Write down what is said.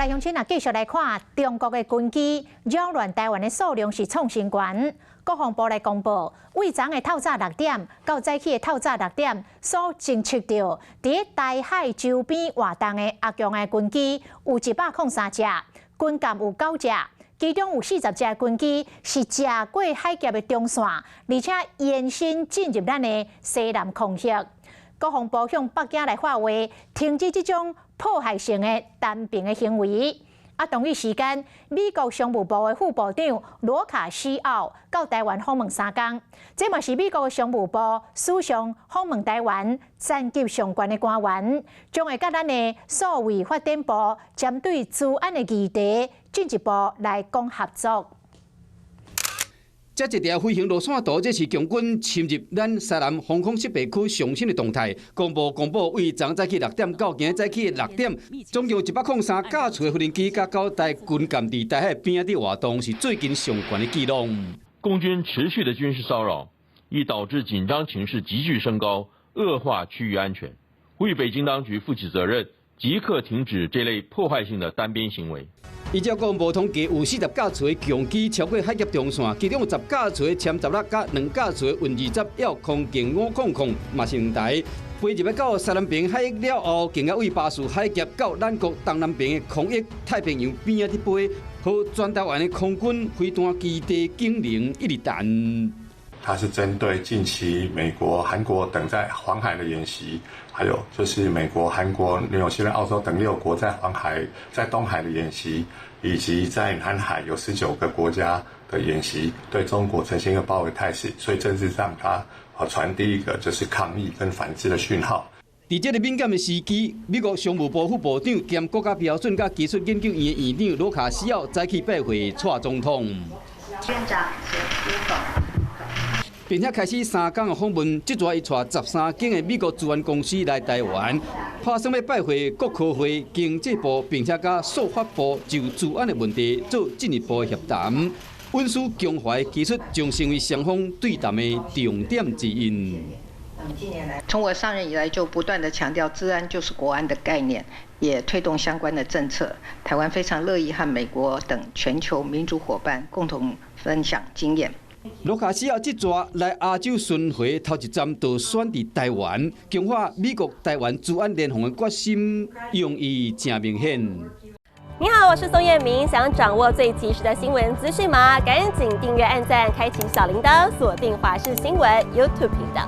來鄉親啊，繼續來看中國的軍機擾亂台灣的數量是創新高。國防部來公布，對昨昏的透早六點到早起的透早六點所偵測到，佇台海周邊活動的阿共的軍機有103隻，軍艦有九隻，其中有40隻軍機是迳過海峽的中線，而且延伸進入咱的西南空域。國防部向北京來發話，停止這種破壞性的單邊的行為。啊，同一時間，美國商務部的副部長羅卡西奧到台灣訪問3工，這嘛是美國的商務部史上訪問台灣層級上懸的官員，將會佮咱的數位發展部針對資安的議題進一步來講合作。這一條飛行路線圖，這是共軍侵入咱西南防空識別區上新的動態。公布公布，對昨早起六點到今早起的六點，總共103架次的無人機佮九台軍艦佇台海邊仔佇活動，是最近上懸的紀錄。共軍持續的軍事騷擾，已導致緊張情勢急劇升高，惡化區域安全。呼籲北京當局負起責任，即刻停止這類破壞性的單邊行為。依照國防部統計，有40架次的共機超過海峽中線，其中有10架次的殲十六佮兩架次的運20L空勁500，嘛是兩台。飛入到西南邊海域了後，更加對巴士海峽到咱國東南邊的空域太平洋邊仔佇飛，予全台灣的空軍飛彈基地警鈴一直彈。它是針對近期美國、韓國等在黃海的演習，還有就是美國、韓國、紐西蘭、澳洲等六國在黃海、在東海的演習，以及在南海有19個國家的演習，對中國呈現一個包圍態勢，所以政治上它傳遞一個就是抗議跟反制的訊號。佇這个敏感的時機，美國商務部副部長兼國家標準佮技術研究院的院長羅卡西奧早起拜會蔡總統。院長，請總。並且開始3工的訪問，這逝伊帶13間的美國資安公司來台灣，拍算欲拜會國科會、經濟部，並且佮數發部就資安的問題做進一步的協談。穩守強化技術將成為雙方對談的重點之一。從我上任以來，就不斷地強調資安就是國安的概念，也推動相關的政策。台灣非常樂意和美國等全球民主夥伴共同分享經驗。盧卡西奧這逝來亞洲巡迴頭一站就選佇台灣，強化美國台灣資安聯防的決心，用意誠明顯。你好，我是宋燕明，想掌握最及時的新聞資訊嗎？趕緊訂閱、按讚、開啟小鈴鐺，鎖定華視新聞 YouTube 頻道。